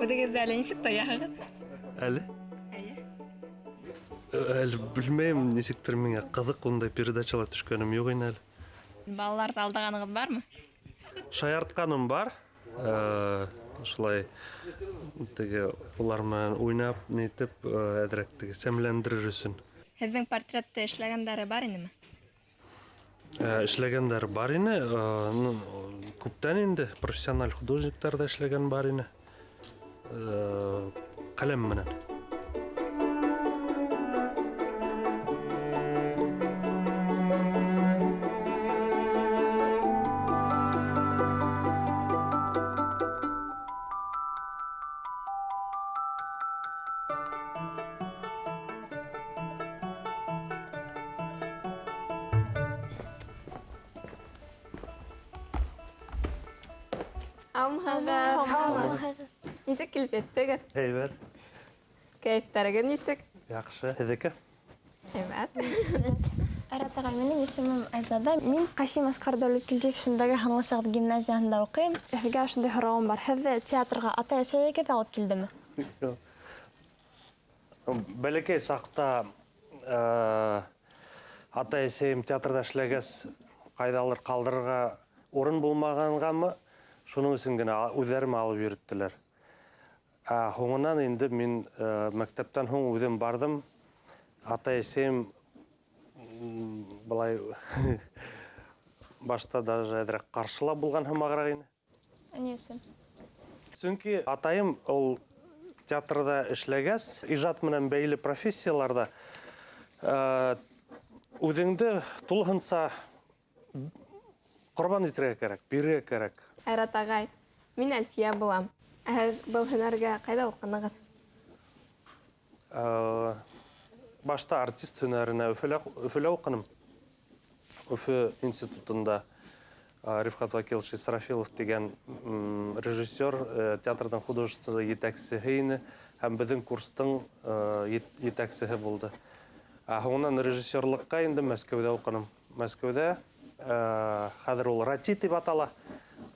Үҙегеҙҙе әле нисек тояһығыҙ? Әле? Эйе. Әле белмәйем, нисектер миңә ҡыҙыҡ, ундай передачала төшкәнем юҡ ине әле. Балаларҙы алдағанығыҙ бармы? Шаяртҡаным бар. Шулай теге улар менән уйнап, нитеп, әҙерәк теге сәмләндерер өсөн. Һеҙҙең портретты эшләгәндәре бар инеме? Эшләгәндәре бар ине. Ну, күптән инде профессиональ художниктар ҙа эшләгән бар ине. Ҡәләм менән. Һаумыһығыҙ. Нисек килеп еттегеҙ? Һәйбәт. Кәйефтәрегеҙ нисек? Яҡшы. Һеҙҙеке? Һәйбәт. Айрат ағай, минең исемем Айзада. Мин Ҡасим Асҡар Дәүләткилдиев исемендәге Һанлы сәғәт гимназияһында уҡыйым. Һеҙгә ошондай һорауым бар. Һеҙҙе театрға атай-әсәйегеҙ алып килдеме? Юҡ. Бәләкәй саҡта атай-әсәйем театрҙа эшләгәс, ҡайҙалыр ҡалдырырға урын булмағанғамы, шуның өсөн генә үҙҙәрем алып йөрөттөләр. Ә һуңынан инде мин мәктәптән һуң үҙем барҙым. Атай-әсәйем былай башта даже әҙерәк ҡаршыла булған һымағыраҡ ине. Ә ни өсөн? Сөнки атайым ул театрҙа эшләгәс, ижад менән бәйле профессияларҙа үҙеңде тулыһынса ҡорбан итергә кәрәк, бирергә кәрәк. Айрат ағай, мин Әлфиә булам. Ә һеҙ был һөнәргә ҡайҙа уҡынығыҙ? Башта артист һөнәренә Өфөлә уҡыным. Өфө институтында Рифҡат Вәкилович Исрафилов тигән режиссер, театрҙың художество етәксеһе ине һәм беҙҙең курстың етәксеһе булды. Ә һуңынан режиссерлыҡҡа инде Мәскәүҙә уҡыным. Мәскәүҙә, хәҙер ул РАТИ тип атала,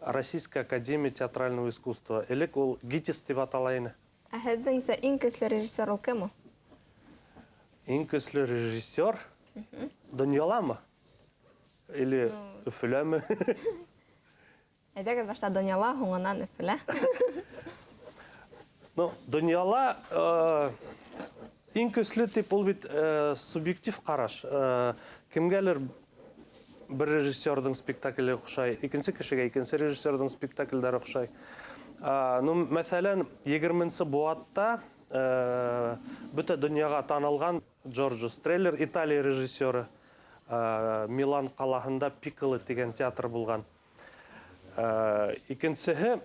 Российская академия театрального искусства. Элек ул ГИТИС тип атала ине. Ә һеҙҙеңсә иң көслө режиссер ул кем ул? Иң көслө режиссер? Донъяламы? Или Өфөләме? Әйҙәгеҙ башта донъяла, һуңынан Өфөлә. Ну, донъяла иң көслө тип ул бит субъектив ҡараш. Кемгәлер бер режиссерҙың спектакле оҡшай, икенсе кешегә икенсе режиссерҙың спектаклдәре оҡшай. Ну, мәҫәлән, егерменсе быуатта бөтә донъяға танылған Джорджо Стреллер, Италия режиссеры, Милан ҡалаһында Пикколо тигән театр булған. Икенсеһе,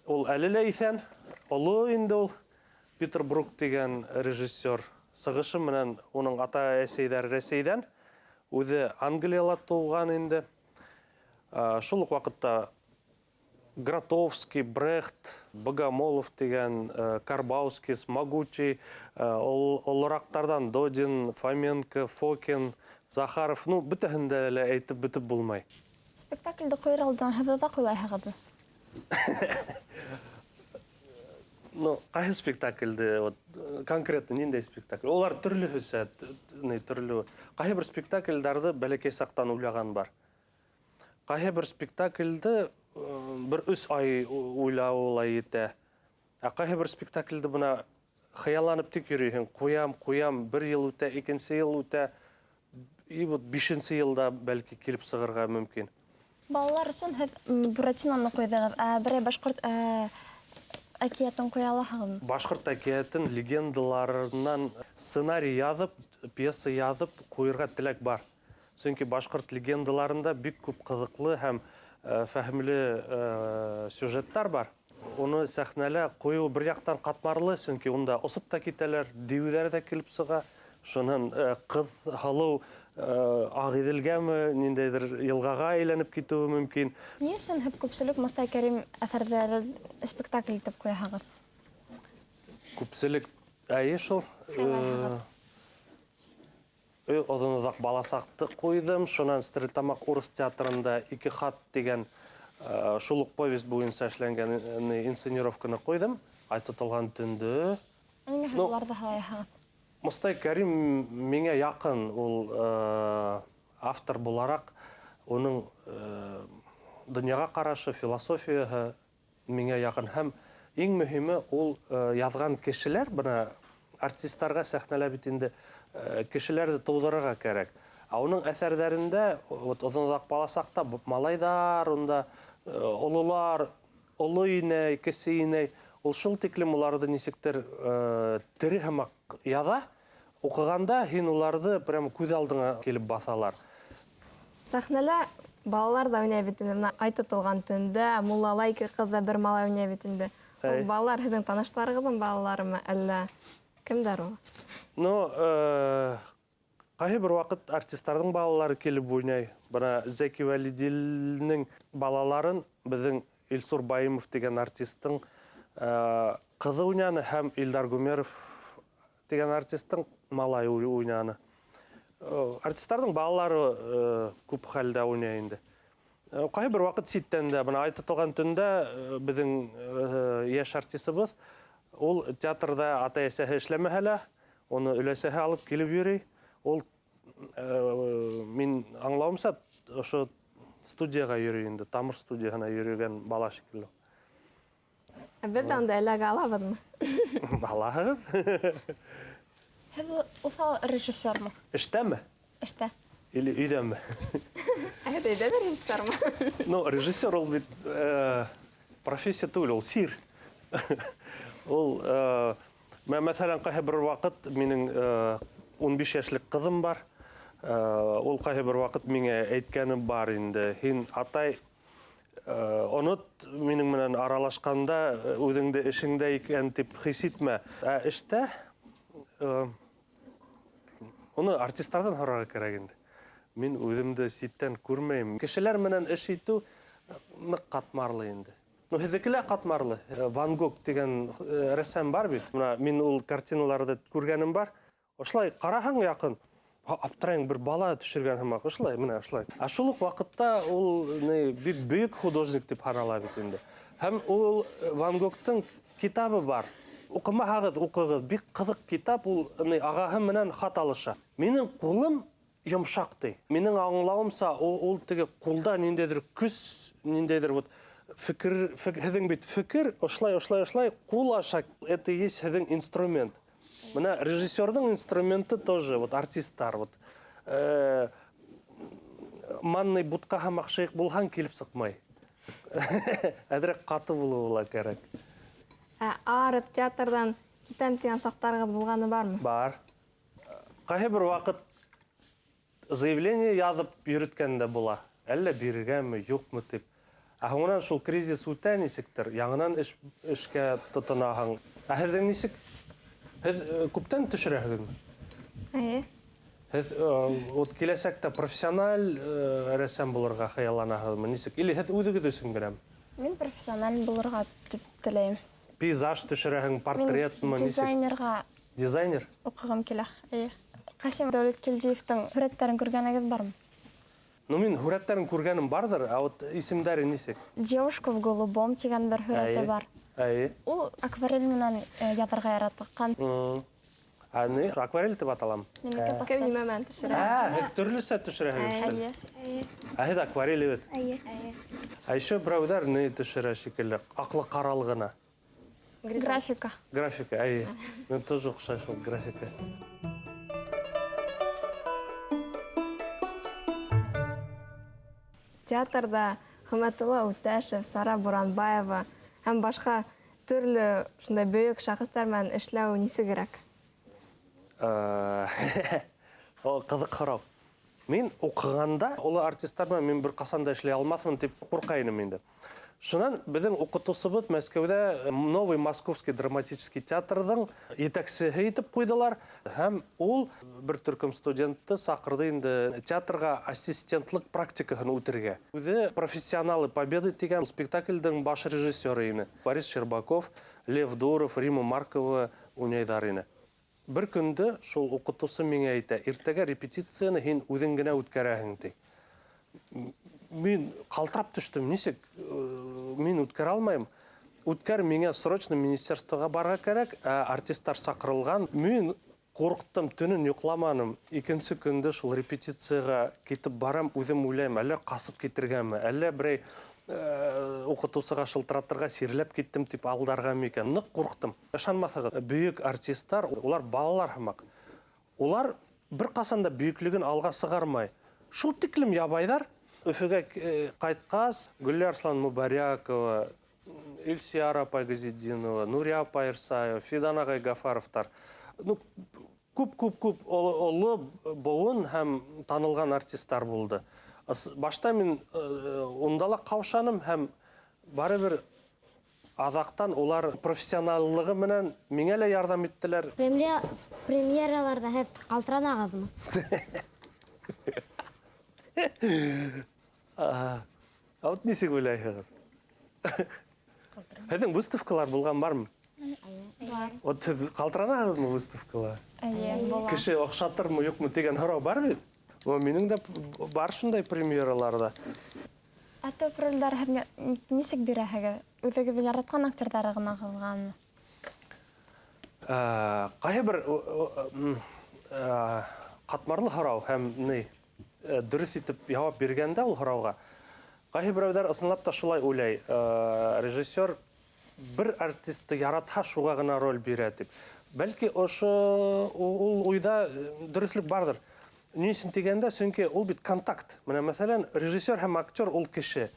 ул әле лә иҫән, оло инде ул, Питер Брук тигән режиссер. Сығышы менән уның ата-әсәйҙәре Рәсәйҙән, үҙе Англияла тыуған инде. Шул уҡ ваҡытта Гротовский, Брехт, Богомолов тигән, Карбаускис, Могучий, олораҡтарҙан Додин, Фоменко, Фокин, Захаров, ну, бөтәһен дә лә әйтеп бөтөп булмай. Спектаклде ҡуйыр алдынан һеҙ оҙаҡ уйлайһығыҙмы? Ну, ҡайһы спектаклде, вот, конкретно ниндәй спектакль? Улар төрлөһөсә, ни, төрлө. Ҡайһы бер спектаклдәрҙе бәләкәй саҡтан уйлаған бар. Ҡайһы бер спектаклде бер өс ай уйлауы ла етә. Ә ҡайһы бер спектаклде бына хыялланып тик йөрөйһөң, ҡуям, ҡуям, бер йыл үтә, икенсе йыл үтә, и вот бишенсе йылда бәлки килеп сығырға мөмкин. Балалар өсөн һеҙ Буратиноны ҡуйҙығыҙ, ә берәй башҡорт әкиәтен ҡуя алаһығыҙмы? Башҡорт әкиәтен легендаларынан сценарий яҙып, пьеса яҙып ҡуйырға теләк бар. Сөнки башҡорт легендаларында бик күп ҡыҙыҡлы һәм фәһемле сюжеттар бар. Уны сәхнәлә ҡуйыу бер яҡтан ҡатмарлы, сөнки унда осоп та китәләр, диүҙәр ҙә килеп сыға. Шунан ҡыҙ һалыу Ағиҙелгәме, ниндәйҙер йылғаға әйләнеп китеүе мөмкин. Ни өсөн һеҙ күпселек Мостай Кәрим әҫәрҙәрен спектакль итеп ҡуяһығыҙ? Күпселек, әйе шул. Һайлайһығыҙ. Оҙон оҙаҡ баласаҡты ҡуйҙым. Шунан Стерлетамаҡ урыҫ театрында Ике хат тигән Шул уҡ повесть буйынса эшләнгән инсценировканы ҡуйҙым. Ай тотолған төндө. Ә ниңә һеҙ уларҙы һайлайһығыҙ? Мостай Кәрим миңә яҡын, ул автор булараҡ, уның донъяға ҡарашы, философияһы миңә яҡын. Һәм иң мөһиме, ул яҙған кешеләр, бына артистарға сәхнәлә бит инде кешеләрҙе тыуҙырырға кәрәк. Ә уның әҫәрҙәрендә, вот, оҙон-оҙаҡ баласаҡта малайҙар, унда ололар, оло инәй, кесе инәй, ул шул тиклем уларҙы нисектер тере һымаҡ яҙа, уҡығанда һин уларҙы прям күҙ алдыңа килеп баҫалар. Сәхнәлә балалар ҙа уйнай бит инде. Бына Ай тотолған төндә муллала ике ҡыҙ ҙа бер малай уйнай бит инде. Ул балалар һеҙҙең таныштарығыҙҙың балаларымы, әллә кемдәр ул? Ҡайһы бер ваҡыт артистарҙың балалары килеп уйнай. Бына Зәки Вәлидилнең балаларын беҙҙең Илсур Баимов тигән артистың ҡыҙы уйнаны һәм Илдар Гумеров тигән артистың малайы уйнаны. Артистарҙың балалары күп хәлдә уйнай инде. Ҡайһы бер ваҡыт ситтән дә, бына Ай тотолған төндә беҙҙең йәш артисыбыҙ, ул театрҙа атай-әсәһе эшләмәһә лә, уны өләсәһе алып килеп йөрөй. Ул мин аңлауымса, ошо студияға йөрөй инде, Тамыр студияһына йөрөгән бала шикелле. Ә беҙ ҙә унда эләгә алабыҙмы? Алаһығыҙ. Һеҙ уҫал режиссермы? Эштәме? Эштә. Или өйҙәме? Ә һеҙ өйҙә лә режиссермы? Режиссер ул бит профессия түгел, ул сир. Ул мәҫәлән, ҡайһы бер ваҡыт минең 15 йәшлек ҡыҙым бар. Ул ҡайһы бер ваҡыт миңә әйткәне бар инде. Һин, атай, онот минең менән аралашҡанда үҙеңде эшеңдә икән тип хис итмә. Ә эштә уны артистарҙан һорарға кәрәк инде. Мин үҙемде ситтән күрмәйем. Кешеләр менән эш итеү ныҡ ҡатмарлы инде. Һеҙҙеке лә ҡатмарлы. Ван Гог тигән рәссам бар бит. Бына мин ул картиналарҙы күргәнем бар. Ошолай ҡараһаң яҡын, аптырайың, бер бала төшөргән һымаҡ. Ошолай, мына ошолай. Ә шул уҡ ваҡытта ул бик бөйөк художник тип һанала бит инде. Һәм ул Ван Гогтың китабы бар. Уҡымаһағыҙ, уҡығыҙ. Бик ҡыҙыҡ китап, ул ағаһы менән хат алыша. Минең ҡулым йомшаҡ ти. Минең аңлауымса, ул теге ҡулда ниндәйҙер көс, ниндәйҙер вот фекер, һеҙҙең бит фекер, ошолай, ошолай, ошолай, ҡул аша, это есть һеҙҙең инструмент. Бына режиссерҙың инструменты тоже, вот артисттар, вот манный бутҡа һымаҡ шыйыҡ булһаң килеп сыҡмай. Әҙерәк ҡаты булыуы ла кәрәк. Ә арып театрҙан китәм тигән саҡтарығыҙ булғаны бармы? Бар. Ҡайһы бер ваҡыт заявление яҙып йөрөткән дә була. Әллә бирергәме, юҡмы тип. Ә һуңынан шул кризис үтә нисектер, яңынан эшкә тотонаһың. Ә һеҙҙең нисек? Һеҙ күптән төшөрәһегеҙме? Эйе. Һеҙ вот киләсәктә профессиональ рәссам булырға хыялланаһығыҙмы? Нисек? Или һеҙ үҙегеҙ өсөн генәме? Мин профессиональ булырға тип теләйем. Пейзаж төшөрәһең, портретмы, Мин нисек? дизайнерға Дизайнер? уҡығым килә. Эйе. Ҡасим Дәүләткилдиевтең һүрәттәрен күргәнегеҙ бармы? Мин һүрәттәрен күргәнем барҙыр, ә вот исемдәре нисек? Девушка в голубом тигән бер һүрәте бар. Ул акварель менән яҙырға яратҡан. Ә ни, акварель тип аталамы? Минеке пастель. Кем нимә менән төшөрә? Ә, һеҙ төрлөсә төшөрәһегеҙ, что ли? Эйе. Ә һеҙ акварель бит? Эйе. Ә еще берәүҙәр ни төшөрә шикелле, аҡлы-ҡаралы ғына. Графика. Графика, әйе. Мин тоже оҡшай шул графика. Театрҙа Хөрмәтулла Үтәшев, Сара Буранбаева һәм башҡа төрлө шундай бөйөк шәхестәр менән эшләү нисегерәк? О, ҡыҙыҡ һорау. Мин уҡығанда оло артистар менән мин бер ҡасан да эшләй алмаҫмын тип ҡурҡа инем инде. Шунан беҙҙең уҡытыусыбыҙ Мәскәүҙә Новый Московский драматический театрҙың етәксеһе итеп ҡуйҙылар. Һәм ул бер төркөм студентты саҡырҙы инде театрға ассистентлык практикаһын үтергә. Үҙе Профессионалы Победы тигән спектаклдең баш режиссеры ине. Борис Щербаков, Лев Дуров, Рима Маркова уйнайҙар ине. Бер көндө шул уҡытыусы миңә әйтә: иртәгә репетицияны һин үҙең генә үткәрәһең, ти. Мин ҡалтырап төштөм, нисек мин үткәрә алмайым. Үткәр, миңә срочно министерствоға барырға кәрәк, ә артистар саҡырылған. Мин ҡурҡтым, төнөн йоҡламаным. Икенсе көндө шул репетицияға китеп барам, үҙем уйлайым, әллә ҡасып китергәме, әллә берәй уҡытыусыға шылтыратырға сирләп киттем тип алдарға микән. Ныҡ ҡурҡтым. Ышанмаҫһығыҙ, бөйөк артистар, улар балалар һымаҡ. Улар бер ҡасан да бөйөклөгөн алға сығармай. Шул тиклем ябайҙар. Өфөгә ҡайтҡас, Гөллә Арслан Мубарякова, Илсиара апай Газетдинова, Нурия апай Ирсаева, Фидан ағай Гафаровтар. Ну, күп-күп-күп оло быуын һәм танылған артистар булды. Башта мин унда ла ҡаушаным һәм барыбер аҙаҡтан улар профессионаллығы менән миңә лә ярҙам иттеләр. Премьераларҙа һеҙ ҡалтыранағыҙмы? А вот нисек уйлайһығыҙ? Һеҙҙең выставкалар булған бармы? Бар. Вот һеҙ ҡалтыранаһығыҙмы выставкала? Эйе, була. Кеше оҡшатырмы, юҡмы тигән һорау бар бит. Минең дә бар шундай премьераларҙа. Ә төп ролдәр һеҙгә нисек бирәһегеҙ? Үҙегеҙҙең яратҡан актерҙары ғына ҡалғанмы? Ҡайһы бер ҡатмарлы һорау һәм ни дөрөҫ итеп яуап биргәндә ул һорауға ҡайһы берәүҙәр ысынлап та шулай уйлай. Режиссер бер артистты яратһа, шуға ғына роль бирә тип. Бәлки ошо ул уйҙа дөрөҫлөк барҙыр. Ни өсөн тигәндә, сөнки ул бит контакт. Менә мәҫәлән, режиссер һәм актер ул кеше.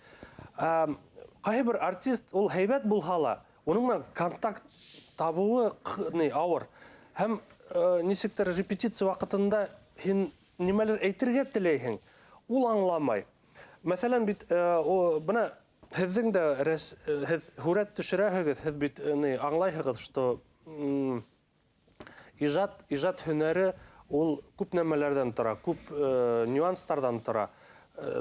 Ҡайһы бер артист ул һәйбәт булһа ла, уның менән контакт табыуы ни ауыр. Һәм нисектер репетиция ваҡытында һин нимәлер әйтергә теләйһең, ул аңламай. Мәҫәлән бит, бына һеҙҙең дә һеҙ һүрәт төшөрәһегеҙ, һеҙ бит ни аңлайһығыҙ, что ижад һөнәре ул күп нәмәләрҙән тора, күп нюанстарҙан тора.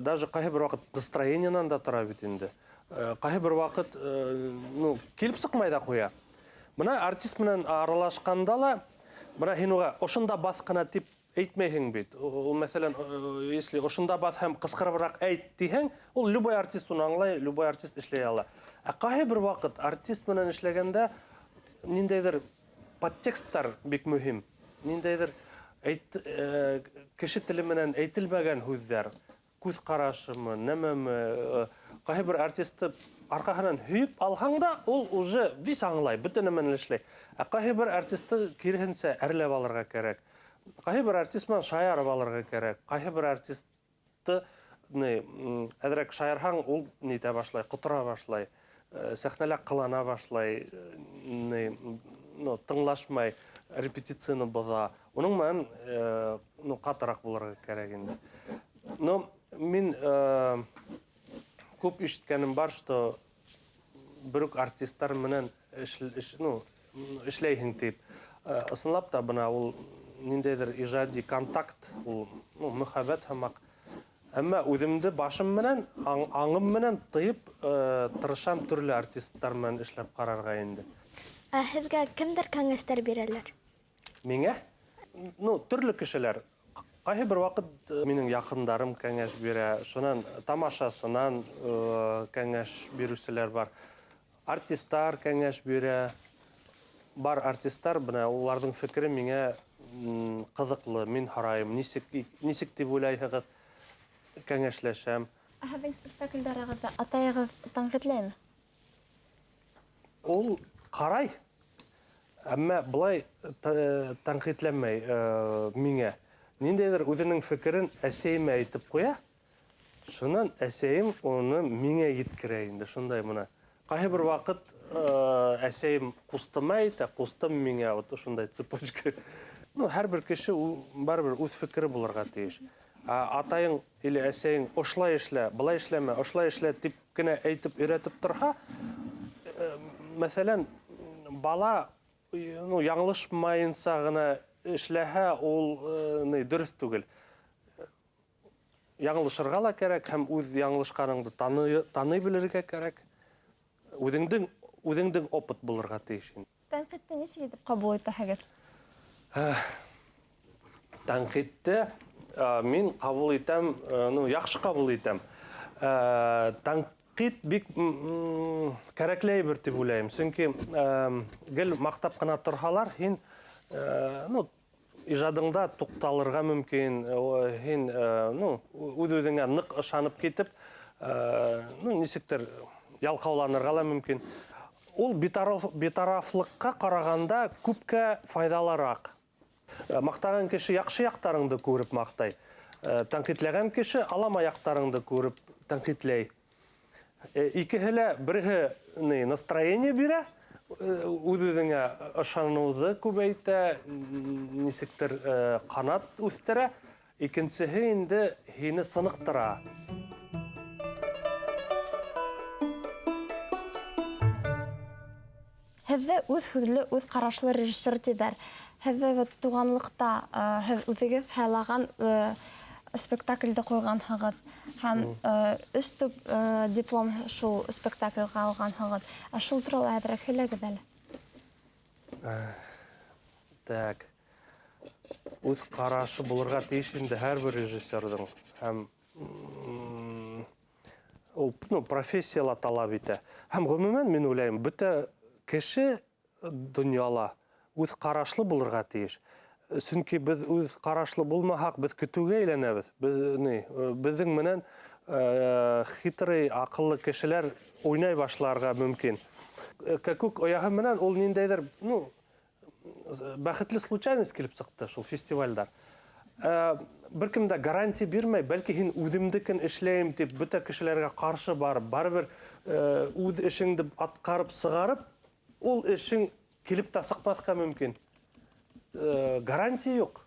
Даже ҡайһы бер ваҡыт настроениенан да тора бит инде. Ҡайһы бер ваҡыт, ну, килеп сыҡмай ҙа ҡуя. Бына артист менән аралашҡанда ла, бына һин уға ошонда баҫ ҡына тип әйтмәйһең бит. Ул, мәҫәлән, если ошонда баҫ һәм ҡысҡырыбыраҡ әйт тиһәң, ул любой артист уны аңлай, любой артист эшләй ала. Ә ҡайһы бер ваҡыт артист менән эшләгәндә ниндәйҙер подтексттар бик мөһим. Ниндәйҙер кеше теле менән әйтелмәгән һүҙҙәр, күҙ ҡарашымы, нәмәме, ҡайһы бер артистты арҡаһынан һөйөп алһаң да, ул уже вис аңлай, бөтә нәмәне эшләй. Ә ҡайһы бер артистты киреһенсә әрләп алырға кәрәк. Ҡайһы бер артист менән шаярып алырға кәрәк. Ҡайһы бер артистты әҙерәк шаярһаң, ул нитә башлай, ҡотора башлай, сәхнәлә ҡылана башлай, тыңлашмай, репетицияны боҙа. Уның менән, ҡатыраҡ булырға кәрәк инде. Но мин күп ишеткәнем бар, что бер үк артисттар менән эшләйһең тип. Ысынлап та бына ул ниндәйҙер ижади контакт, ул, мөхәббәт һымаҡ. Әммә үҙемде башым менән, аңым менән тыйып, тырышам төрлө артисттар менән эшләп ҡарарға инде. Ә һеҙгә кемдәр кәңәштәр бирәләр? Миңә? Ну, төрлө кешеләр. Ҡайһы бер ваҡыт минең яҡындарым кәңәш бирә, шунан тамашасынан кәңәш биреүселәр бар. Артисттар кәңәш бирә. Бар артисттар, бына уларҙың фекере миңә ҡыҙыҡлы, мин һорайым, нисек тип уйлайһығыҙ, кәңәшләшәм. Ә һеҙҙең спектаклдәрегеҙҙе атайығыҙ тәнҡитләйме? Ул ҡарай, әммә былай тәнҡитләмәй миңә. Ниндәйҙер үҙенең фекерен әсәйемә әйтеп ҡуя, шунан әсәйем уны миңә еткерә инде, шундай бына. Ҡайһы бер ваҡыт әсәйем ҡустыма әйтә, ҡустым миңә, вот ошондай цепочка. Ну, һәр бер кеше барыбер үҙ фекере булырға тейеш. Ә атайың или әсәйең ошолай эшлә, былай эшләмә, ошолай эшлә тип кенә әйтеп өйрәтеп торһа, мәҫәлән, бала, яңылышмайынса ғына эшләһә, ул дөрөҫ түгел. Яңылышырға ла кәрәк һәм үҙ яңылышҡаныңды таный белергә кәрәк. Үҙеңдең опыт булырға тейеш инде. Тәнҡитте нисек итеп ҡабул итәһегеҙ? Тәнҡитте мин ҡабул итәм, яҡшы ҡабул итәм. Тәнҡит бик кәрәкле әйбер тип уйлайым. Сөнки гел маҡтап ҡына торһалар, һин ну, ижадыңда туҡталырға мөмкин, һин ну, үҙ-үҙеңә ныҡ ышанып китеп, ну, нисектер ялҡауланырға ла мөмкин. Ул битарафлыҡҡа ҡарағанда күпкә файҙалыраҡ. Маҡтаған кеше яҡшы яҡтарыңды күреп маҡтай. Тәнҡитләгән кеше алама яҡтарыңды күреп тәнҡитләй. Икеһе лә береһе настроение бирә, үҙ-үҙеңә ышаныуҙы күбәйтә, нисектер ҡанат үҫтерә. Икенсеһе инде һине сыныҡтыра. Һеҙҙе үҙ һүҙле, үҙ ҡарашлы режиссер тиҙәр. Һеҙҙе бит туғанлыҡта һеҙ үҙегеҙ һайлаған спектаклде ҡуйғанһығыҙ һәм 3 төп диплом шул спектаклгә алғанһығыҙ. Ә шул турала әҙерәк һөйләгеҙ әле. Так. Үҙ ҡарашы булырға тейеш инде һәр бер режиссерҙың. Һәм ул, ну, профессияла талап итә. Һәм ғөмүмән мин уйлайым, бөтә кеше донъяла үҙ ҡарашлы булырға тейеш. Сөнки беҙ үҙ ҡарашлы булмаһаҡ, беҙ көтөүгә әйләнәбеҙ. Беҙ ни, беҙҙең менән хитрый, аҡыллы кешеләр уйнай башларға мөмкин. Кәкүк ояһы менән ул ниндәйҙер, ну, бәхетле случайность килеп сыҡты шул фестивальдар. Бер кем дә гарантия бирмәй, бәлки һин үҙемдекен эшләйем тип бөтә кешеләргә ҡаршы барып, барыбер үҙ эшеңде атҡарып сығарып, ул эшең килеп тә сыҡмаҫҡа мөмкин. Гарантия юҡ.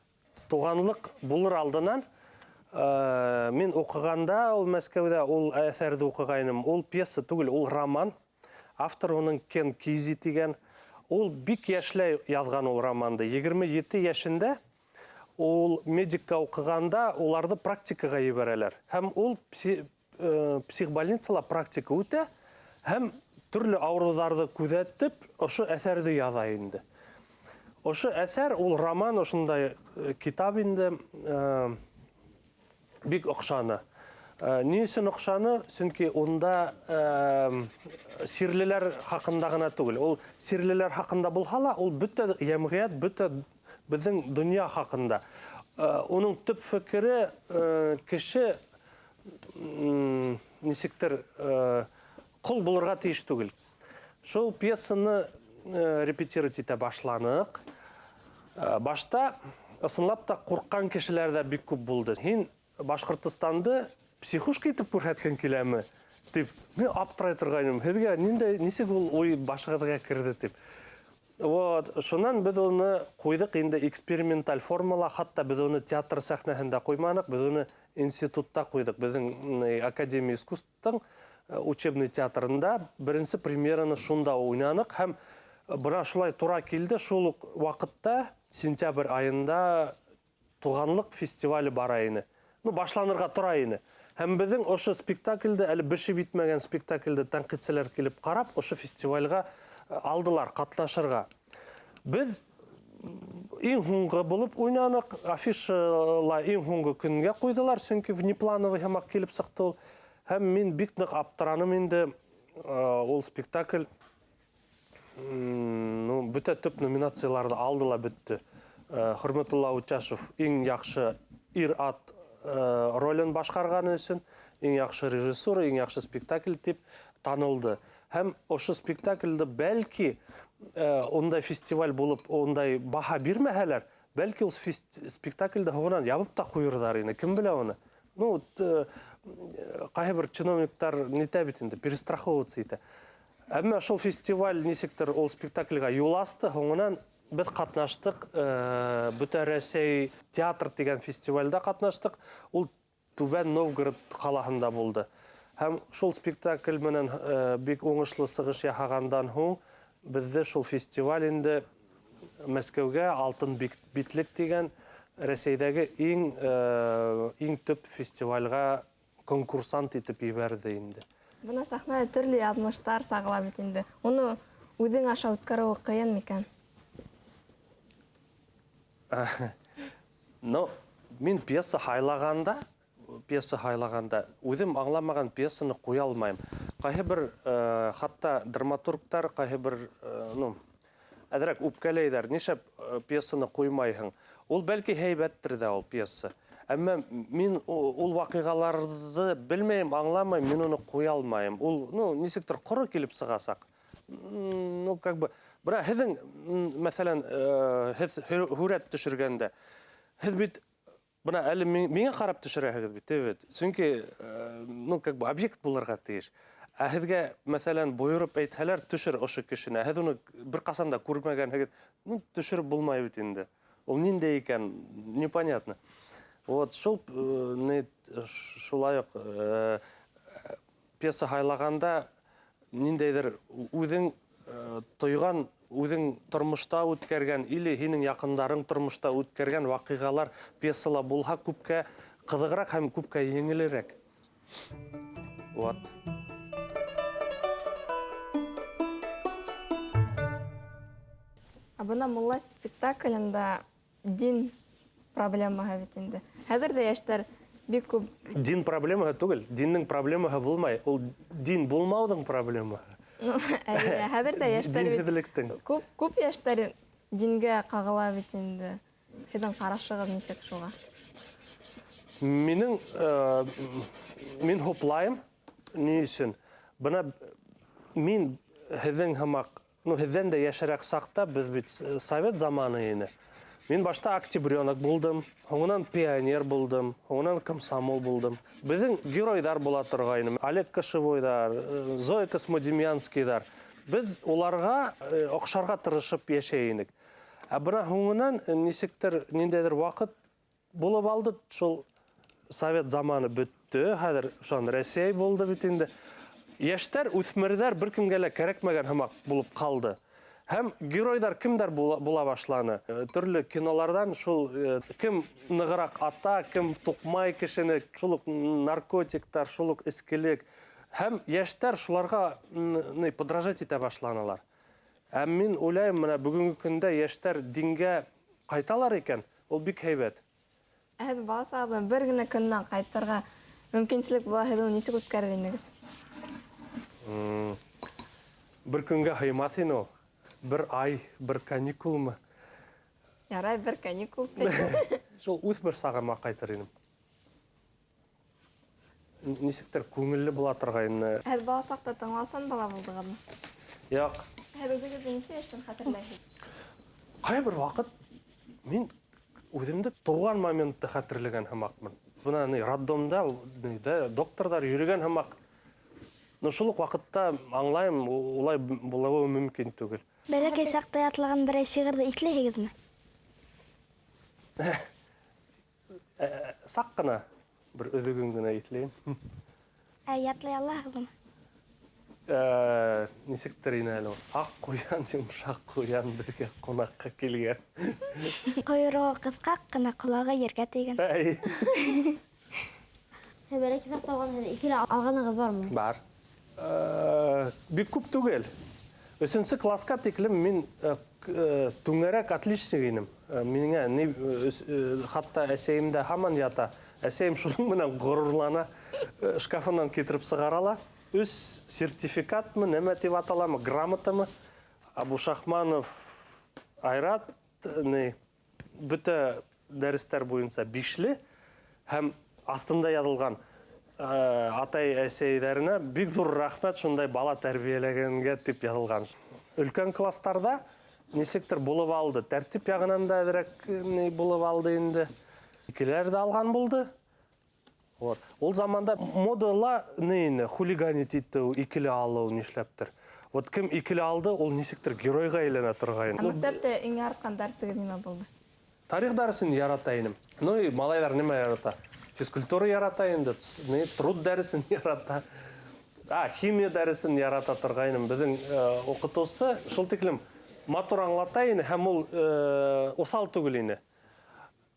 Туғанлыҡ булыр алдынан мин уҡығанда, ул Мәскәүҙә ул әҫәрҙе уҡығайным. Ул пьеса түгел, ул роман. Автор уның Кен Кизи тигән. Ул бик йәшләй яҙған ул романды. 27 йәшендә ул медикка уҡығанда уларҙы практикаға ебәрәләр. Һәм ул психбольницала практика үтә һәм төрлө ауырыуҙарҙы күҙәтеп, ошо әҫәрҙе яҙа инде. Ошо әҫәр, ул роман, ошондай китап инде, бик оҡшаны. Ни өсөн оҡшаны? Сөнки унда сирлеләр хаҡында ғына түгел. Ул сирлеләр хаҡында булһа ла, ул бөтә йәмғиәт, бөтә беҙҙең донъя хаҡында. Уның төп фекере, кеше нисектер ҡол булырға тейеш түгел. Шул пьесаны репетировать итә башланыҡ. Башта ысынлап та ҡурҡҡан кешеләр ҙә бик күп булды. Һин Башҡортостанды психушка итеп күрһәткән киләме тип мин аптырай торғайным. Һеҙгә ниндәй, нисек ул уй башығыҙға керҙе тип. Вот, шунан беҙ уны ҡуйҙыҡ инде эксперименталь формала, хатта беҙ уны театр сәхнәһендә ҡуйманыҡ, беҙ уны институтта ҡуйҙыҡ. Беҙҙең Академия искусствоның учебный театрында беренсе премьераны шунда уйнаныҡ һәм бына шулай тура килде. Шул уҡ ваҡытта сентябрь айында Туғанлыҡ фестивале бара ине. Ну, башланырға тора ине. Һәм беҙҙең ошо спектаклде, әле бешеп етмәгән спектаклде тәнҡитселәр килеп ҡарап, ошо фестивальға алдылар ҡатнашырға. Беҙ иң һуңғы булып уйнаныҡ, афишала иң һуңғы көнгә ҡуйҙылар, сөнки внеплановый һымаҡ килеп сыҡты ул. Һәм мин бик ныҡ аптыраным инде, ул спектакль, ну, бөтә төп номинацияларҙы алды ла бөттө. Хөрмәтулла Утяшев иң яҡшы ир-ат ролен башҡарғаны өсөн, иң яҡшы режиссура, иң яҡшы спектакль тип танылды. Һәм ошо спектаклде бәлки ундай фестиваль булып, ундай баһа бирмәһәләр, бәлки ул спектаклде һуңынан ябып та ҡуйырҙар ине, кем белә уны. Ну, ҡайһы бер чиновниктар нитә бит инде, перестраховываться итә. Әммә шул фестиваль нисектер ул спектакльгә юл асты, һуңынан беҙ ҡатнаштыҡ, Бөтә Рәсәй театр тигән фестивальдә ҡатнаштыҡ. Ул Түбән Новгород ҡалаһында булды. Һәм шул спектакль менән бик уңышлы сығыш яһағандан һуң беҙҙе шул фестиваль инде Мәскәүгә Алтын битлек тигән Рәсәйҙәге иң төп фестивальгә конкурсант итеп ебәрҙе инде. Бына сәхнәлә төрлө яҙмыштар сағыла бит инде. Уны үҙең аша үткәреү ҡыйын микән? Ну, мин пьеса һайлағанда, Пьеса һайлағанда үҙем аңламаған пьесаны ҡуя алмайым. Ҡайһы бер хатта драматургтар, ҡайһы бер ну, әҙерәк үпкәләйҙәр, нишләп пьесаны ҡуймайһың? Ул бәлки һәйбәттер ҙә ул пьеса. Әммә мин ул ваҡиғаларҙы белмәйем, аңламайым, мин уны ҡуя алмайым. Ул, ну, нисектер ҡоро килеп сығасаҡ. Ну, как бы, бына һеҙҙең, мәҫәлән, һеҙ һүрәт төшөргәндә, һеҙ бит бына әле миңә ҡарап төшөрәһегеҙ бит, бит. Сөнки, ну, как бы объект булырға тейеш. Ә һеҙгә, мәҫәлән, бойороп әйтһәләр, төшөр ошо кешене. Һеҙ уны бер ҡасан да күрмәгәнһегеҙ, ну, төшөрөп булмай бит инде. Ул ниндәй икән, непонятно. Вот шул шулай уҡ пьеса һайлағанда ниндәйҙер үҙең тойған, үҙең тормошта үткәргән или һинең яҡындарың тормошта үткәргән ваҡиғалар пьесала булһа күпкә ҡыҙығыраҡ һәм күпкә еңелерәк. Вот. Ә бына Мулла спектаклендә дин проблемаһы бит инде. Хәҙер ҙә йәштәр бик күп. Дин проблемаһы түгел, диннең проблемаһы булмай. Ул дин булмауҙың проблемаһы. Әйе, хәҙер ҙә йәштәр бит күп күп йәштәр дингә ҡағыла бит инде. Һеҙҙең ҡарашығыҙ нисек шуға? Минең мин хуплайым. Ни өсөн? Бына мин һеҙҙең һымаҡ, ну, һеҙҙән дә йәшерәк саҡта беҙ бит совет заманы ине. Мин башта октябренок булдым, һуңынан пионер булдым, һуңынан комсомол булдым. Беҙҙең геройҙар була торғайны. Олег Кошевойҙар, Зоя Космодемьянскийҙар. Беҙ уларға оҡшарға тырышып йәшәй инек. Ә бына һуңынан нисектер ниндәйҙер ваҡыт булып алды, шул совет заманы бөттө, хәҙер шунан Рәсәй булды бит инде. Йәштәр, үҫмерҙәр бер кемгә лә кәрәкмәгән һымаҡ булып ҡалды. Һәм геройҙар кемдәр була башланы? Төрлө киноларҙан шул кем нығыраҡ ата, кем туҡмай кешене, шул уҡ наркотиктар, шул уҡ эскелек. Һәм йәштәр шуларға подражать итә башланылар. Ә мин уйлайым, бына бөгөнгө көндә йәштәр дингә ҡайталар икән, ул бик һәйбәт. Ә һеҙ бала сағында бер генә көннән ҡайтырға мөмкинселек була, һеҙ уны нисек үткәрер инегеҙ? Бер көнгә һыймаҫ ине ул. Бер ай, бер каникулмы? Ярай, бер каникул. Шул үҫмер сағыма ҡайтыр инем. Нисектер күңелле була торғайны. Һеҙ бала саҡта тыңлаусан бала булдығыҙмы? Юҡ. Һеҙ үҙегеҙҙе нисә йәштән хәтерләйһегеҙ? Ҡайһы бер ваҡыт мин үҙемде тыуған моментты хәтерләгән һымаҡмын. Бына ни роддомда докторҙар йөрөгән һымаҡ. Но шул уҡ ваҡытта аңлайым, улай булыуы мөмкин түгел. Бәләкәй саҡта ятлаған берәй шиғырҙы иҫләйһегеҙме? Саҡ ҡына бер өҙөгөн генә иҫләйем. Ә ятлай алаһығыҙмы? Нисектер ине әле ул. Аҡ ҡуян, йомшаҡ ҡуян беҙгә ҡунаҡҡа килгән. Ҡойроғо ҡыҫҡа ҡына, ҡолағы ергә тейгән. Әй. Һеҙ бәләкәй саҡта алған һеҙ икеле алғанығыҙ бармы? Бар. Бик күп түгел. Өсөнсө класска тиклем мин түңәрәк отличник инем. Миңә ни, хатта әсәйем дә һаман ята. Әсәйем шуның менән ғорурлана, шкафынан китереп сығара ла. Өс сертификатмы, нәмә тип аталамы, грамотамы? Абушахманов Айрат, ни, бөтә дәрестәр буйынса бишле һәм аҫтында яҙылған атай әсәйҙәренә бик ҙур рәхмәт шундай бала тәрбиәләгәнгә тип яҙылған. Өлкән класстарҙа нисектер булып алды. Тәртип яғынан да әҙерәк ни булып алды инде. Икеләр ҙә алған булды. Вот. Ул заманда модала ни ине, хулиганить итеү, икеле алыу нишләптер. Вот кем икеле алды, ул нисектер геройға әйләнә торғайны. Ә мәктәптә иң яратҡан дәресегеҙ нимә булды? Тарих дәресен ярата инем. Ну и малайҙар нимә ярата? Физкультура ярата инде, труд дәресен ярата. Химия дәресен ярата торғайным. Беҙҙең уҡытыусы шул тиклем матур аңлата ине, һәм ул уҫал түгел ине.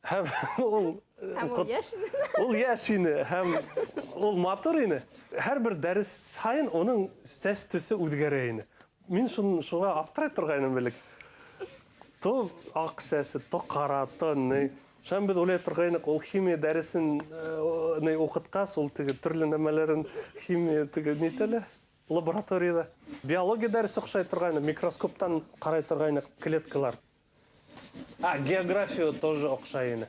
Һәм ул Һәм ул йәш ине. Ул йәш ине, һәм ул матур ине. Һәр бер дәрес һайын уның сәс төҫө үҙгәрә ине. Мин шуға аптырай торғайным элек. То аҡ сәсе, то ҡара, то ни. Шунан беҙ уйлай торғайныҡ, ул химия дәресен ни уҡытҡас, ул теге төрлө нәмәләрен химия теге нитә лә лабораторияла. Биология дәресе оҡшай торғайны, микроскоптан ҡарай торғайныҡ клеткалар. А, география тоже оҡшай ине.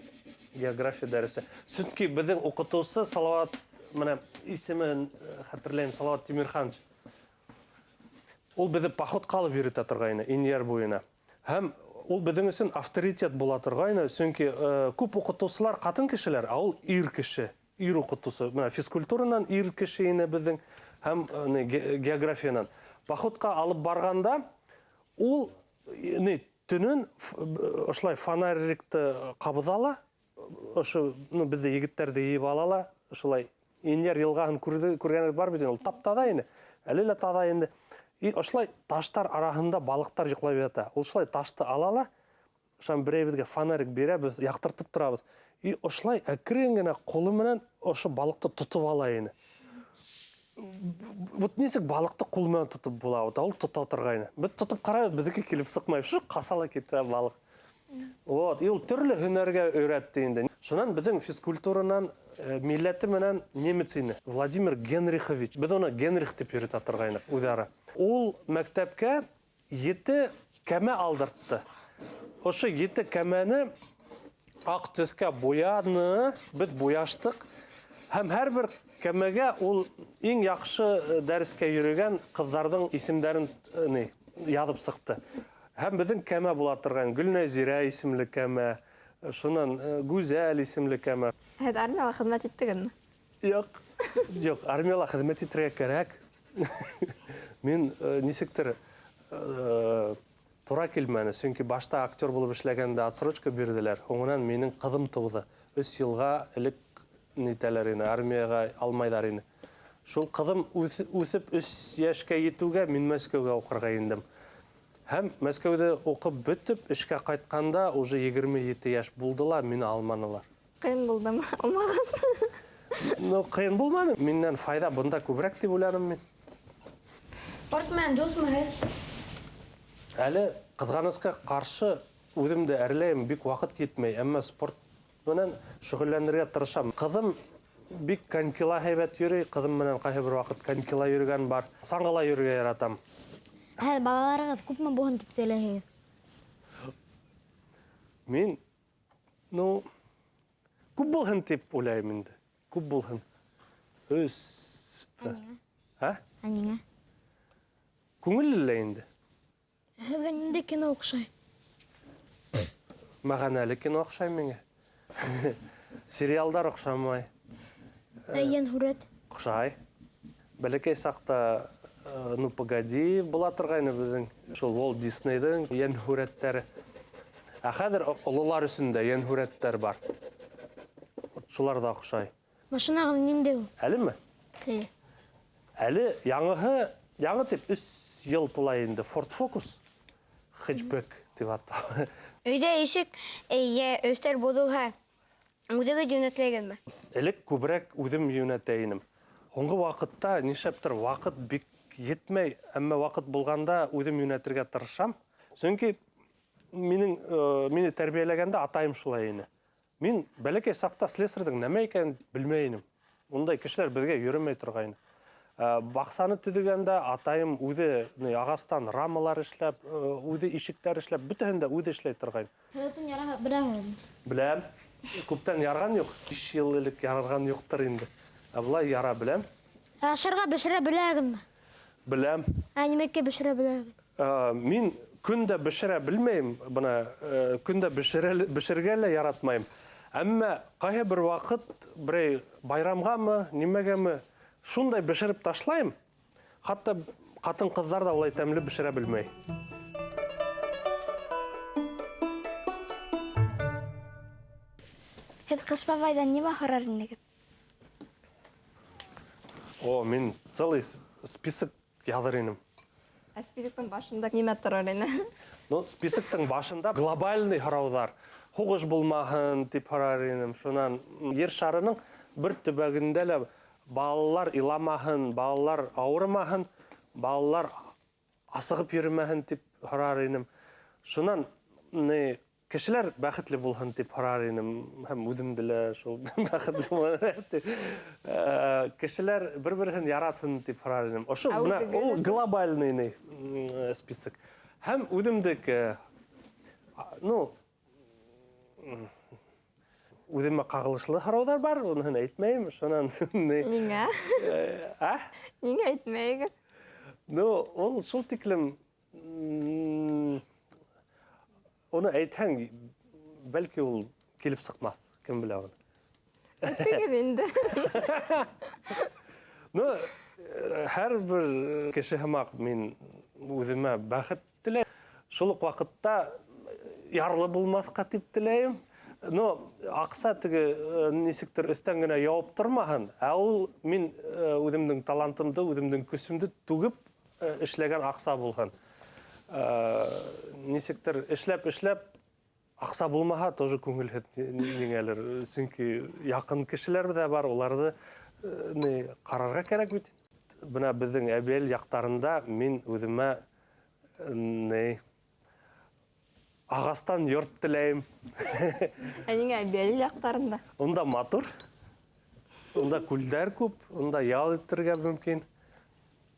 География дәресе. Сөнки беҙҙең уҡытыусы Салават, менә исемен хәтерләйем, Салават Тимирханович. Ул беҙҙе походҡа алып йөрөтә торғайны, Инйәр буйына. Һәм ул беҙҙең өсөн авторитет була торғайны, сөнки күп уҡытыусылар ҡатын кешеләр, ә ул ир кеше, ир уҡытыусы. Менә физкультуранан ир кеше ине беҙҙең һәм географиянан. Походҡа алып барғанда ул ни төнөн ошолай фонарикты ҡабыҙа ла, ошо, ну, беҙҙе егеттәрҙе йыйып ала ла, ошолай Инйәр йылғаһын күргәнегеҙ бар бит инде, ул тап-таҙа ине, әле лә таҙа инде. И ошолай таштар араһында балыҡтар йоҡлап ята. Ул шулай ташты ала ла, ошонан берәйебеҙгә фонарик бирә, беҙ яҡтыртып торабыҙ. И ошолай әкрен генә ҡулы менән ошо балыҡты тотоп ала ине. Вот нисек балыҡты ҡул менән тотоп була, вот ул тота торғайны. Беҙ тотоп ҡарайбыҙ, беҙҙеке килеп сыҡмай, шу ҡаса ла китә балыҡ. Вот, и ул төрлө һөнәргә өйрәтте инде. Шунан беҙҙең физкультуранан милләте менән немец ине. Владимир Генрихович. Беҙ уны Генрих тип йөрөтә торғайныҡ үҙ-ара. Ул мәктәпкә 7 кәмә алдыртты. Ошо 7 кәмәне аҡ төҫкә буяны, беҙ буяштыҡ. Һәм һәр бер кәмәгә ул иң яҡшы дәрескә йөрөгән ҡыҙҙарҙың исемдәрен яҙып сыҡты. Һәм беҙҙең кәмә була торған Гөлнәзирә исемле кәмә, шунан Гүзәл исемле кәмә. Һеҙ армияла хеҙмәт иттегеҙме? Юҡ, юҡ, армияла хеҙмәт итергә кәрәк. Мин нисектер тура килмәне, сөнки башта актер булып эшләгәндә отсрочка бирҙеләр. Һуңынан минең ҡыҙым тыуҙы. 3 йылға элек нитәләр ине, армияға алмайҙар ине. Шул ҡыҙым үҫеп 3 йәшкә етеүгә мин Мәскәүгә уҡырға индем. Һәм Мәскәүҙә уҡып бөтөп, эшкә ҡайтҡанда уже 27 йәш булды ла, мине алманылар. Ҡыйын булдымы алмағас? Ну, ҡыйын булманы. Минән файҙа бында күберәк тип уйланым мин. Спорт менән дуҫмы һеҙ? Әле ҡыҙғанысҡа ҡаршы үҙем дә әрләйем, бик ваҡыт етмәй, әммә спорт менән шөғөлләнергә тырышам. Ҡыҙым бик конькила һәйбәт йөрөй, ҡыҙым менән ҡайһы бер ваҡыт конькила йөрөгән бар. Саңғыла йөрөргә яратам. Һеҙ балаларығыҙ күпме булһын тип теләйһегеҙ? Мин, ну, күп булһын тип уйлайым инде. Күп булһын. Өс. Ә ниңә? Ә? Ә ниңә? Күңелле лә инде. Һеҙгә ниндәй кино оҡшай? Мәғәнәле кино оҡшай миңә. Сериалдар оҡшамай. Ә йәнһүрәт? Оҡшай. Бәләкәй саҡта ну, погоди, була торғайны беҙҙең шул Уолт Диснейҙың йәнһүрәттәре. Ә хәҙер ололар өсөн дә йәнһүрәттәр бар. Шулар да оҡшай. Машинағыҙ ниндәй ул? Әлеме? Эйе. Әле яңыһы, яңы тип 3 йыл тула инде. Ford Focus хэтчбэк тип атала. Өйҙә ишек, йә өҫтәл боҙолһа, үҙегеҙ йүнәтләгәнме? Элек күберәк үҙем йүнәтә инем. Һуңғы ваҡытта нишләптер ваҡыт бик етмәй, әммә ваҡыт булғанда үҙем йүнәтергә тырышам. Сөнки мине тәрбиәләгәндә атайым шулай ине. Мин бәләкәй саҡта слесарҙың нәмә икәнен белмәй инем. Ундай кешеләр беҙгә йөрөмәй торғайны. Баҡсаны төҙөгәндә атайым үҙе, ни, ағастан рамалар эшләп, үҙе ишектәр эшләп, бөтәһен дә үҙе эшләй торғайны. Һеҙ утын яра беләһегеҙме? Беләм. Күптән ярған юҡ. 5 йыл элек ярған юҡтыр инде. Ә былай яра беләм. Ә ашарға бешерә беләһегеҙме? Беләм. Ә нимәкәй бешерә беләһегеҙ? Мин көн дә бешерә белмәйем, бына көн дә бешергә лә яратмайым. Әммә ҡайһы бер ваҡыт берәй байрамғамы, нимәгәме шундай бешереп ташлайым, хатта ҡатын-ҡыҙҙар ҙа улай тәмле бешерә белмәй. Һеҙ Ҡыш бабайҙан нимә һорар инегеҙ? О, мин целый список яҙыр инем. Ә списоктың башында нимә торор ине? Ну, списоктың башында глобальный һорауҙар. Һуғыш булмаһын тип һорар инем. Шунан ер шарының бер төбәгендә лә балалар иламаһын, балалар ауырымаһын, балалар асығып йөрөмәһен тип һорар инем. Шунан ни Кешеләр бәхетле булһын тип һорар инем, һәм үҙемде лә шул бәхетле булһын тип. Кешеләр бер-береһен яратһын тип һорар инем. Ошо Ә бына үҙегеҙ ул өсөн? глобальный список. Һәм үҙемдеке, ну, үҙемә ҡағылышлы һорауҙар бар, уныһын әйтмәйем, шунан ни. Ниңә? Ә? Ниңә әйтмәйегеҙ? Ну, ул шул тиклем, уны әйтһәң, бәлки ул килеп сыҡмаҫ, кем белә уны. Әйтегеҙ инде. Ну, һәр бер кеше һымаҡ мин үҙемә бәхет теләйем. Шул уҡ ваҡытта ярлы булмаҫҡа тип теләйем. Но аҡса теге нисектер өҫтән генә яуып тормаһын, ә ул мин үҙемдең талантымды, үҙемдең көсөмдө түгеп эшләгән аҡса булһын. Нисектер эшләп-эшләп аҡса булмаһа тоже күңелһеҙ ниңәлер, сөнки яҡын кешеләр ҙә бар, уларҙы ни ҡарарға кәрәк бит. Бына беҙҙең Әбйәлил яҡтарында мин үҙемә ни ағастан йорт теләйем. Ә ниңә Әбйәлил яҡтарында? Унда матур, унда күлдәр күп, унда ял итергә мөмкин.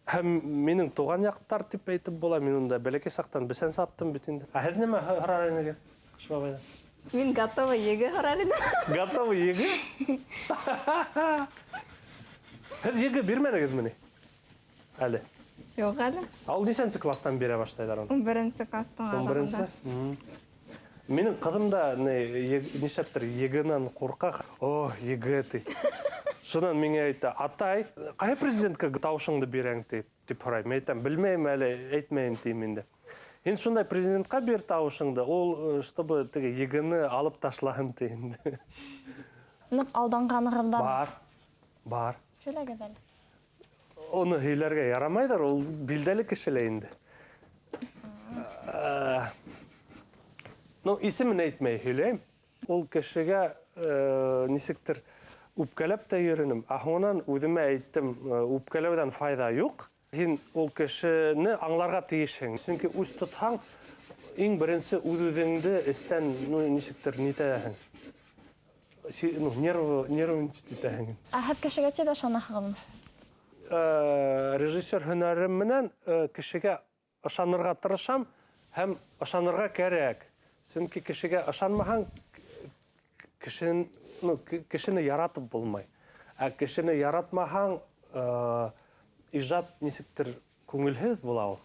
Һәм минең туған яҡтар тип әйтеп була, мин унда бәләкәй саҡтан бесән саптым бит инде. Ә һеҙ нимә һорар инегеҙ, Ҡыш бабайҙан? Мин готова ЕГЭ һорар инем. Готова ЕГЭ? Һеҙ ЕГЭ бирмәнегеҙме ни? Әле? Юҡ әле. Ә ул нисәнсе кластан бирә башлайҙар уны? Ун беренсе кластың Ун беренсе? аҙағында. Минең ҡыҙым да нишләптер ЕГЭ-нән ҡурҡа. О, ЕГЭ ти. Шунан миңә әйтә, атай, ҡайһы президентка тауышыңды бирәң тип һорай. Мин әйтәм, белмәйем әле, әйтмәйем тием инде. Һин шундай президентҡа бир тауышыңды, ул чтобы теге ЕГЭ-ны алып ташлаһын ти инде. Ныҡ алданғанығыҙ бар? Бар, бар. Һөйләгеҙ әле. Уны һөйләргә ярамайҙыр, ул билдәле кеше лә инде. Ну, исемен әйтмәй һөйләйем. Ул кешегә нисектер үпкәләп тә йөрөнөм. Ә һуңынан үҙемә әйттем, үпкәләүҙән файҙа юҡ. Һин ул кешене аңларға тейешһең. Сөнки үҙ тотһаң, иң беренсе үҙ-үҙеңде эстән, ну, нисектер нитәһең. Ну, нервничать итәһең. Ә һеҙ кешегә тиҙ ышанаһығыҙмы? Режиссер һөнәрем менән кешегә ышанырға тырышам һәм ышанырға кәрәк. Сөнки кешегә ышанмаһаң, кешене яратып булмай. Ә кешене яратмаһаң, ижад нисектер күңелһеҙ була ул.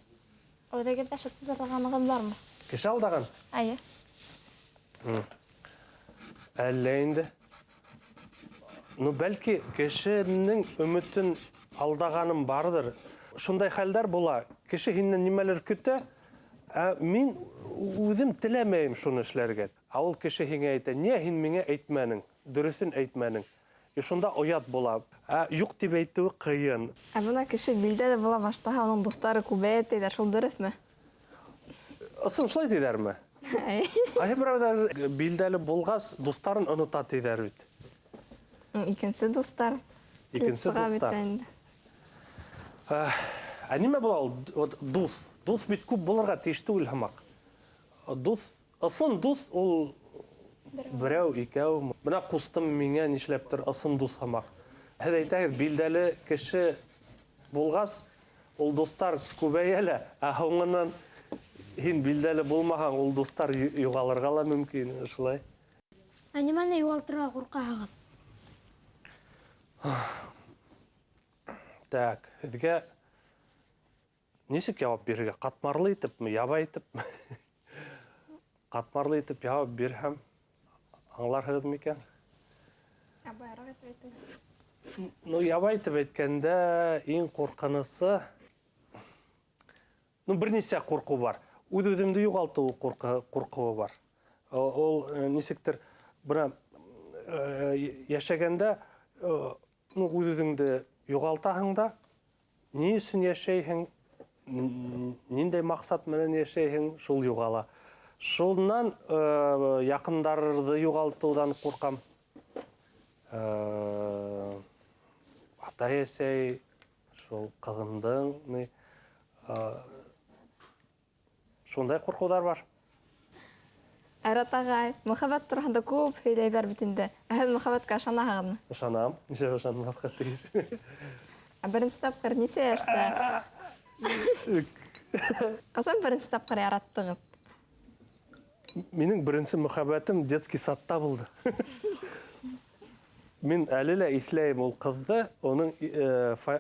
Үҙегеҙ ҙә шытырҙағанығыҙ бармы? Кеше алдаған? Эйе. Әллә инде. Ну, бәлки кешенең өмөтөн алдағаным барҙыр. Шундай хәлдәр була. Кеше һиннән нимәлер көтә, ә мин үҙем теләмәйем шуны эшләргә. Ә ул кеше һиңә әйтә, ниңә һин миңә әйтмәнең, дөрөҫөн әйтмәнең. И шунда оят була. Ә юҡ тип әйтеүе ҡыйын. Ә бына кеше билдәле була башлаһа, уның дуҫтары күбәйә тиҙәр, шул дөрөҫмө? Ысын шулай тиҙәрме? Әй. Ҡайһы берәүҙәр билдәле булғас, дуҫтарын онота тиҙәр бит. Икенсе дуҫтар. Икенсе Сыға бит дуҫтар. инде. Ә нимә була ул? Вот дуҫ. Дуҫ бит күп булырға тейеш түгел һымаҡ. Дуҫ, ысын дуҫ ул берәү, икәү. Бына ҡустым миңә нишләптер ысын дуҫ һымаҡ. Һеҙ әйтәһегеҙ, билдәле кеше булғас, ул дуҫтар күбәйә лә, ә һуңынан һин билдәле булмаһаң, ул дуҫтар юғалырға ла мөмкин, шулай. Ә нимәне юғалтырға ҡурҡаһығыҙ? Так, һеҙгә нисек яуап бирергә? Ҡатмарлы итепме, ябай итепме? Ҡатмарлы итеп яуап бирһәм, аңларһығыҙ микән? Ябайыраҡ итеп әйтегеҙ. Ну, ябай итеп әйткәндә, иң ҡурҡынысы, ну, бер нисә ҡурҡыу бар. Үҙ-үҙемде юғалтыу ҡурҡыуы бар. Ул нисектер, бына йәшәгәндә ну, үҙ-үҙеңде юғалтаһың да, ни өсөн йәшәйһең, ниндәй маҡсат менән йәшәйһең, шул юғала. Шунан яҡындарҙы юғалтыуҙан ҡурҡам. Атай-әсәй, шул ҡыҙымдың, ни шундай ҡурҡыуҙар бар. Айрат ағай, мөхәббәт тураһында күп һөйләйҙәр бит инде. Ә һеҙ мөхәббәткә ышанаһығыҙмы? Ышанам. Нишләп ышанмаҫҡа тейеш? Ә беренсе тапҡыр нисә йәштә? Ҡасан беренсе тапҡыр яраттығыҙ? Минең беренсе мөхәббәтем детский садта булды. Мин әле лә иҫләйем ул ҡыҙҙы, уның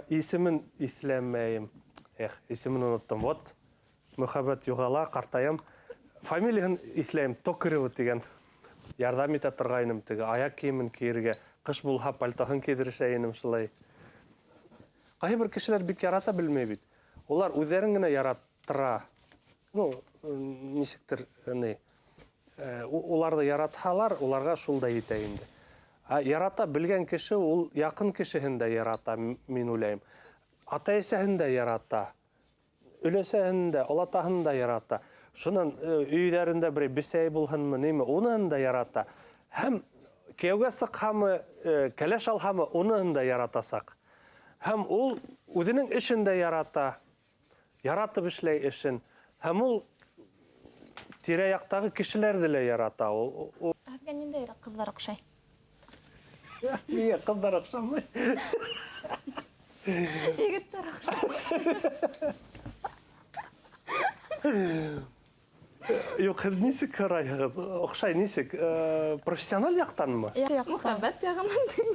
исемен иҫләмәйем. Эх, исемен оноттом. Вот, мөхәббәт юғала, ҡартаям. Фамилияһын иҫләйем, Токарева тигән. Ярҙам итә торғайным теге, аяҡ кейемен кейергә, ҡыш булһа пальтоһын кейҙерешә инем шулай. Ҡайһы бер кешеләр бик ярата белмәй бит. Улар үҙҙәрен генә яраттыра. Ну, нисектер, ни, уларҙы яратһалар, уларға шул да етә инде. Ә ярата белгән кеше ул яҡын кешеһен дә ярата, мин уйлайым. Ата-әсәһен дә ярата, өләсәһен дә, олатаһын да ярата. Шунан өйҙәрендә берәй бесәй булһынмы, нимә, уныһын да ярата. Һәм кейәүгә сыҡһамы, кәләш алһамы, уныһын да яратасаҡ. Һәм ул үҙенең эшен дә ярата, яратып эшләй эшен. Һәм ул тирә-яҡтағы кешеләрҙе лә ярата. Һеҙгә ниндәйерәк ҡыҙҙар оҡшай? Миңә ҡыҙҙар оҡшамай. Егеттәр оҡшамай. Юҡ, һеҙ нисек ҡарайһығыҙ? Оҡшай нисек? Профессиональ яҡтанмы? Яҡтан. Мөхәббәт яғынан тиң.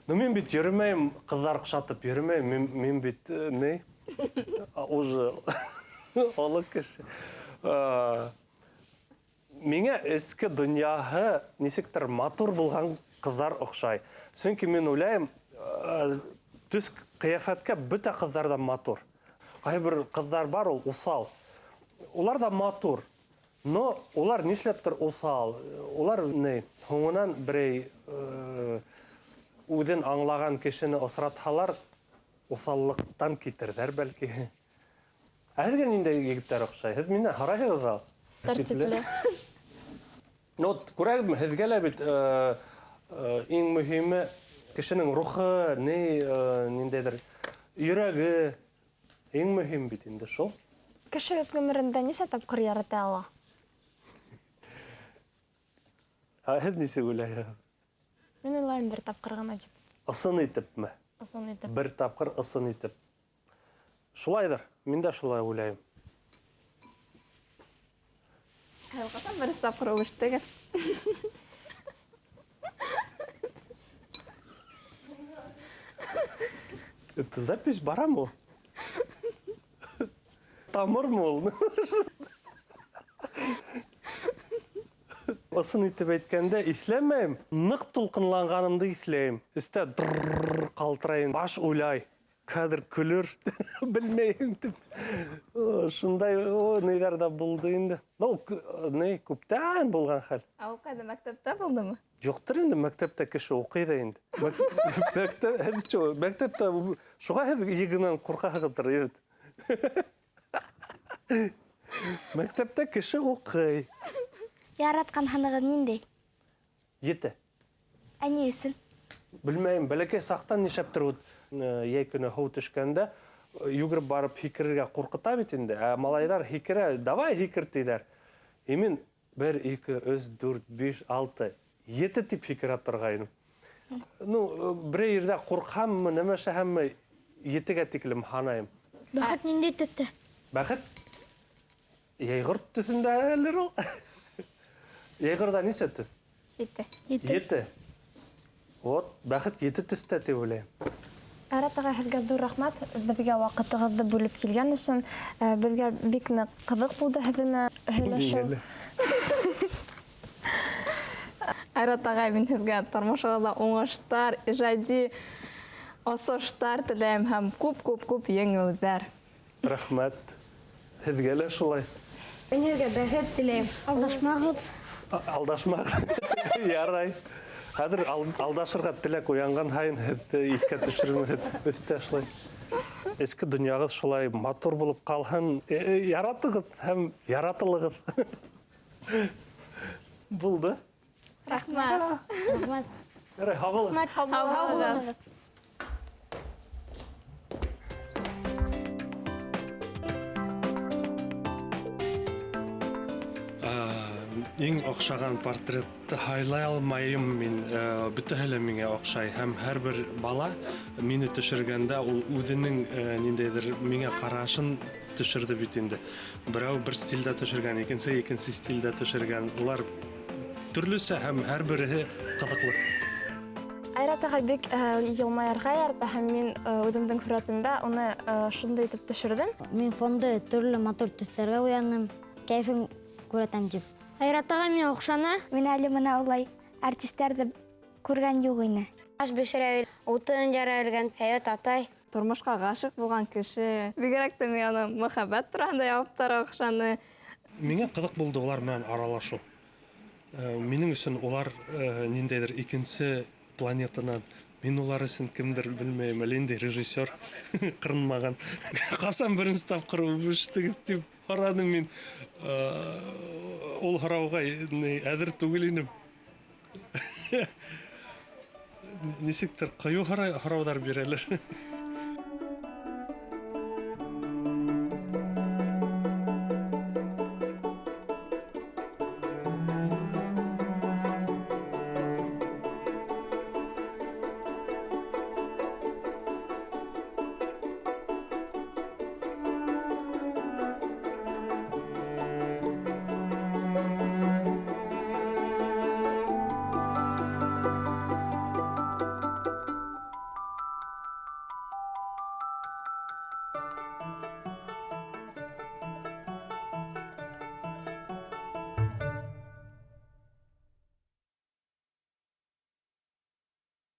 Ну, мин бит йөрөмәйем, ҡыҙҙар оҡшатып йөрөмәйем. Мин бит, ни? Уже оло кеше. Миңә эске донъяһы нисектер матур булған ҡыҙҙар оҡшай. Сөнки мин уйлайым, төҫ ҡиәфәткә бөтә ҡыҙҙар ҙа матур. Ҡайһы бер ҡыҙҙар бар, ул уҫал. Улар ҙа матур, но улар нишләптер уҫал. Улар ни, һуңынан берәй, үҙен аңлаған кешене осратһалар, уҫаллыҡтан китерҙәр бәлки. Ә һеҙгә ниндәй егеттәр оҡшай? Һеҙ минән һорайһығыҙ ҙа. Тәртипле. Ну, вот, күрәгеҙме, һеҙгә лә бит иң мөһиме кешенең рухы, ни, ниндәйҙер йөрәге, иң мөһим бит инде шул. Кеше үҙ ғүмерендә нисә тапҡыр ярата ала? Ә һеҙ нисек уйлайһығыҙ? Мин уйлайым бер тапҡыр ғына тип. Ысын итепме? Ысын итеп. Бер тапҡыр ысын итеп. Шулайҙыр, мин дә шулай уйлайым. Һеҙ ҡасан беренсе тапҡыр үбештегеҙ? Это запись барамы ул? Тамырмы ул? Ысын итеп әйткәндә иҫләмәйем, ныҡ тулҡынланғанымды иҫләйем. Өҫтә дыр ҡалтырайым, баш уйлай, хәҙер көлөр, белмәйем тип. Шундай, ниҙәр ҙә булды инде. Ул ни, күптән булған хәл. Ә ул ҡайҙа, мәктәптә булдымы? Юҡтыр инде, мәктәптә кеше уҡый ҙа инде. Һеҙ шо, мәктәптә шуға һеҙ егенән ҡурҡаһығыҙҙыр, егет. Мәктәптә кеше уҡый. Яратҡан һанығыҙ ниндәй? 7. Ә ни өсөн? Белмәйем, бәләкәй саҡтан нишләптер ут йәй көнө һыу төшкәндә йүгереп барып һикерергә ҡурҡыта бит инде. Ә малайҙар һикерә, давай һикер тиҙәр. И мин 1, 2, 3, 4, 5, 6, 7 тип һикерә торғайным. Ну, берәй ерҙә ҡурҡһаммы, нәмәшәһәмме, 7-гә тиклем һанайым. Бәхет ниндәй төҫтә? Бәхет йәйғор төҫөндә әле ул. Йәйғорҙа нисә төҫ? 7. 7. 7. Вот, бәхет 7 төҫтә тип уйлайым. Айрат ағай, һеҙгә ҙур рәхмәт, беҙгә ваҡытығыҙҙы бүлеп килгән өсөн. Беҙгә бик ныҡ ҡыҙыҡ булды һеҙҙең менән һөйләшеү. Билгеле. Айрат ағай, мин һеҙгә тормошоғоҙҙа уңыштар, ижади осоштар теләйем һәм күп-күп-күп еңеүҙәр. Рәхмәт. Һеҙгә лә шулай. Мин һеҙгә бәхет теләйем. Алдашмағыҙ. Алдашмағыҙ. Ярай. Хәҙер алдашырға теләк уянған һайын һеҙҙе иҫкә төшөрмәҫ өҫтә шулай. Эске донъяғыҙ шулай матур булып ҡалһын. Яратығыҙ һәм яратылығыҙ. Булды. Рәхмәт. Рәхмәт. Ярай, һау булығыҙ. Рәхмәт, һау булығыҙ. Иң оҡшаған портретты һайлай алмайым мин, бөтәһе лә миңә оҡшай. Һәм һәр бер бала мине төшөргәндә ул үҙенең ниндәйҙер миңә ҡарашын төшөрҙө бит инде. Берәү бер стилдә төшөргән, икенсе икенсе стилдә төшөргән. Улар төрлөсә һәм һәр береһе ҡыҙыҡлы. Айрат ағай бик йылмайырға ярата, һәм мин үҙемдең һүрәтемдә уны шундай итеп төшөрҙөм. Мин фонды төрлө матур төҫтәргә буяным, кәйефен күрәтәм тип. Айрат ағай миңә оҡшаны. Мин әле бына улай артистәрҙе күргән юҡ ине. Аш бешерә, утын яра белгән, һәйбәт атай. Тормошҡа ғашиҡ булған кеше. Бигерәк тә миңә уның мөхәббәт тураһында яуаптары оҡшаны. Миңә ҡыҙыҡ булды улар менән аралашыу. Минең өсөн улар ниндәйҙер икенсе планетанан. Мин улар өсөн кемдер белмәйем, әллә ниндәй режиссер ҡырынмаған. Ҡасан беренсе тапҡыр үбештегеҙ тип һораным мин. Ул һорауға әҙер түгел инем. Нисектер ҡыйыу һорауҙар бирәләр.